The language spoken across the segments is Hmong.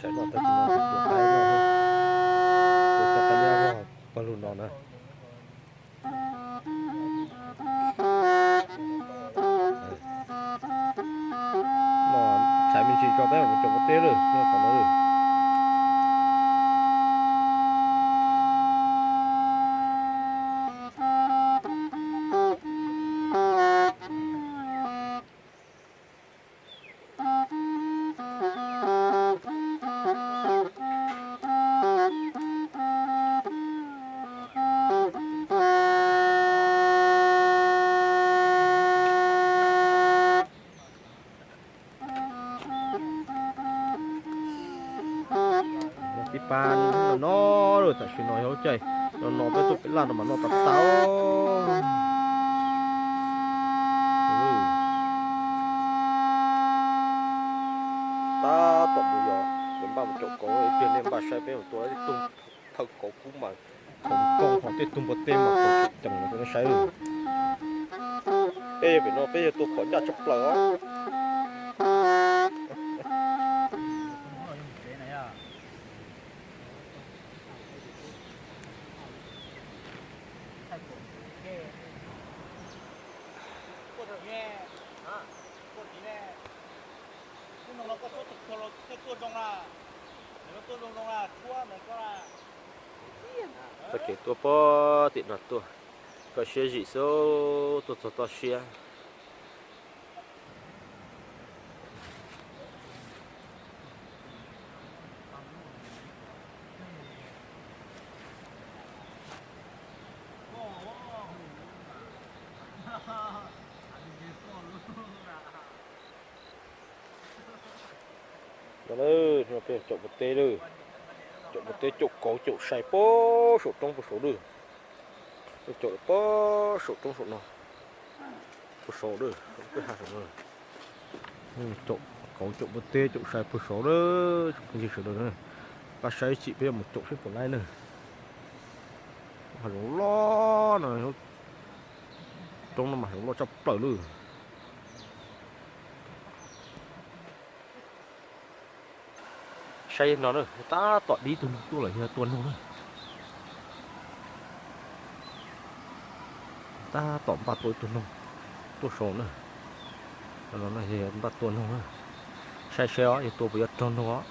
Noj tag kis no tus tuam qaib no, tus tuam qaib nyab vog pawg lug no na. Noj tshais me ntsis tso peb mus caum pov teb lawm nyob qhov no lawm. Tib pab no no lawm, tam sim no yog lub caij no no peb tuaj pem laj no mas noj tas tas. Tab tom mus yos, yuav npaj mus caum kauv, ib pliag nej npaj saib peb mus tua ib tug thawj kauv kub mas khoom kooj hos tej tug npua teb mas tau ceem no rau nej saib. Peb yog pem no peb yog tua phom ncaj tshaj plaws os. Txoj kev tuaj pog tim no tuaj, koj siab zim xwb, tuaj txog toj siab. No, no peb caum pov teb lawm, caum pov teb caum kauv caum sai pog saum roob pog saud lawm. Caum pog saum roob saum no, pog saud lawm, peb ha saum no. Caum kauv caum pov teb caum sai pog saud lawm, tsoom phooj ywg sawv daws na. Pab saib tsim peb yuav mus caum seb puas laib na. Hav zoov loj no, roob no mas hav zoov loj tshaj plaws lawm. Saib no na, tab tom dib tug noog tuaj lawm yog tua noog na. Tab tom npaj tua ib tug noog tuaj sau na. Npaj tua noog na. Saib saib os, yog tua puas yuav raug noog os.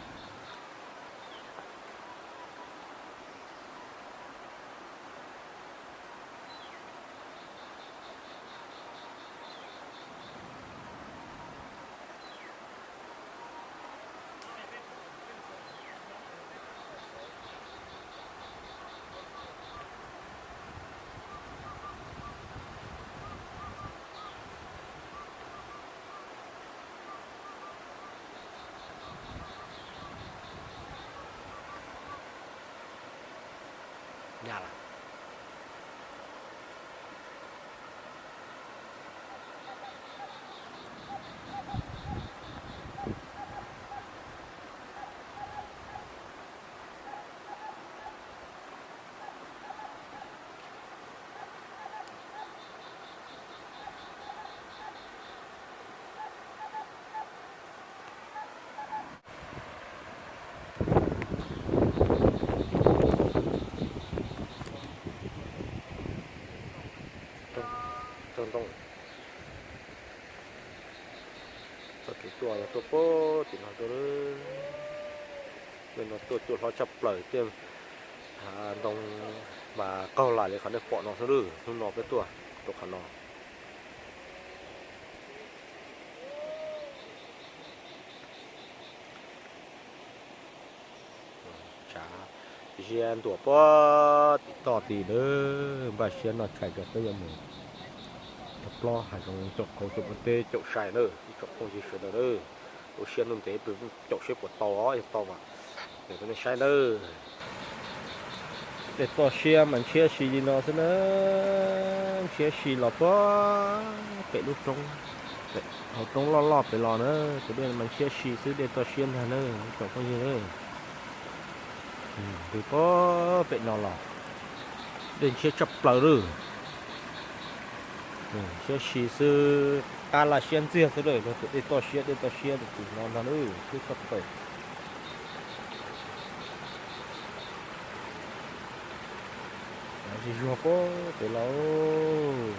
Txog ntoo, txoj kev tuaj yog tuaj pog tim no tuaj lawm. Hnub no tuaj cuaj hlob tshaj plaws thiab, ntoo mas qaug lam li qhov nej pom no xwb lawm. Hnub no peb tuaj rau qhov no. Tsav zia ntuas pog tim toj tid lawm, npaj siab noj tshais rau peb yuav mus caum plob hav zoov caum kauv caum pov teb caum sai na, ib tsoom phooj ywg sawv daws na. Ua siab ntev ntev pw caum seb puas tau os, yog tau mas rau nej saib nawb. Dej toj siab mas ntshiab si li no xwb na, ntshiab si los puag pem lub roob, hauv roob loj loj pem los na, tus dej mas ntshiab si xwb, dej toj siab ntag na, ib tsoom phooj ywg na. Pw puag pem no los dej ntshiab tshaj plaws lawm. Siab si xwb, qab laj siab ntxiag xwb lawm, tus dej toj siab, dej toj siab tus no ntag lawm, ntshiab tshaj plaws. Zuag pob pem los.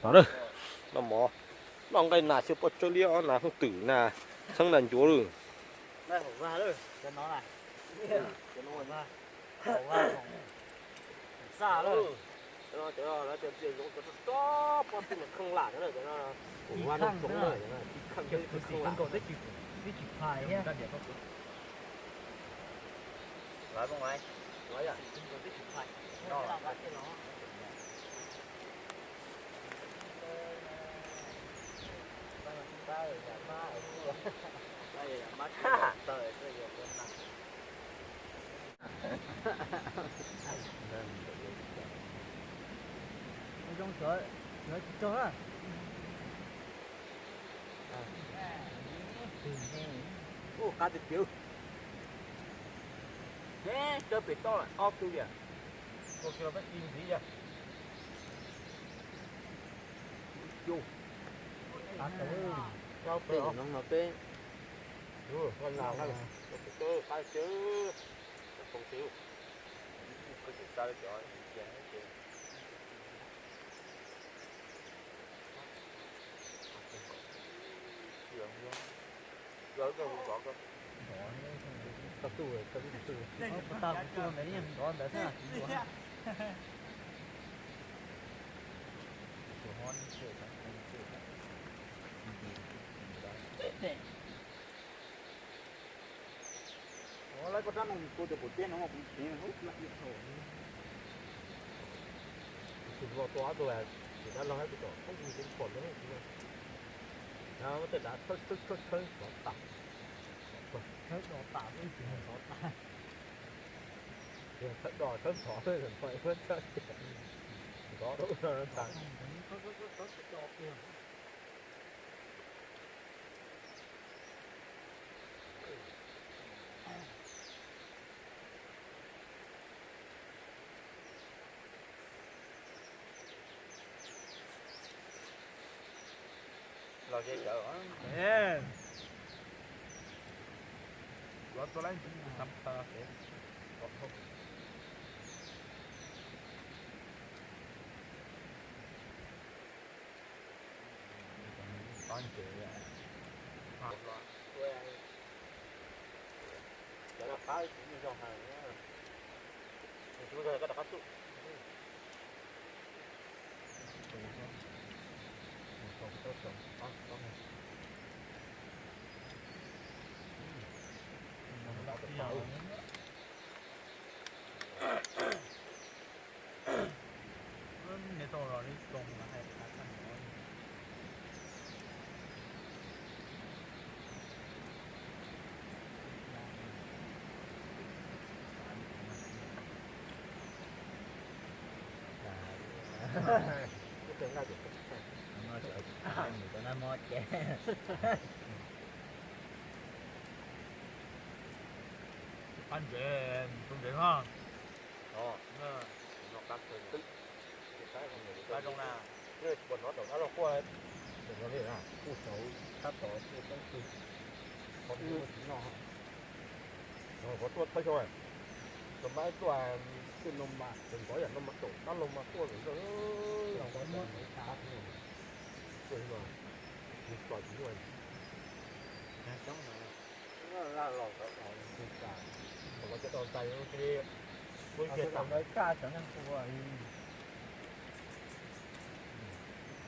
Los na, noj mov, noj nqaij nas xyaw pob tsawb liab ob nas hooj twm nas, txheeb nas ncuav lawm. Zoo, sawv tsis tsaug na. Ub, qab tiag tiag. Neb cov pem toj ob tug tiag. Ua kiag los peb ti ntxiv yog. Ub, peb no no peb. Qab tiag, peb tsis xa cov cia ces. Ua lawv koj rab no mus tua tias pum teb no kuv ceev lub lam ib txhau. Tus los tua ob tug ces dab laug hab tus tom poob mus ceev pom ntawd. Muab tej dav tshawb tshawb tshawb tshawb tov tas. Tshawb do tas xwb ces tov tas. Tshawb do tshawb tov xwb, tov tas. Los ze cawv. Yuav tua laib ntxiv mus xav pawg los kev. Cov no qab tsis muaj zog heev. Tsis muaj zog koj rov qab tsuj. Qab ntsev, tus ntsev no. Qab zoo na. Kuj saud tab tom kuj toob twg, qhov twg tsis noj. Qhov tuaj thaib xyoo, tus mab tuaj, twb no mas tus ntxov yam no mas thaum dab laug mas tuaj ntawm zoj. Tuaj mas tsis txom tsis muaj. Los cov tau ntais ua ke, ua ke tau ntais kaj cov neeg tua.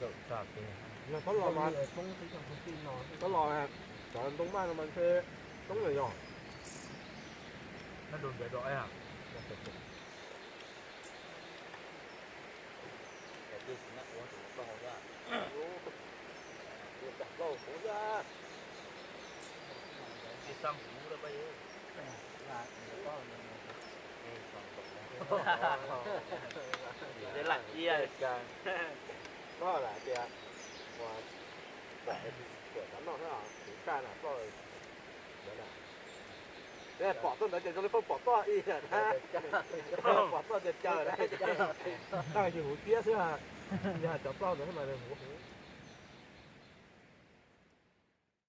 Yog txhob los mas, txhob los, cov ntoo maj no mas ntshe coob lawm yog. Nab rau ntiav rau eb. Lam cia, koj lam tias, ua, pom, pom noj xwb, tiv kaj na koj, ntawd na. Pom txoj ntawd ces zoo li pheej pom txoj ib yam na. Pom txoj caws caws na. Tab sis huv tiab xwb, yog cov plaub ntawd mas nws huv huv.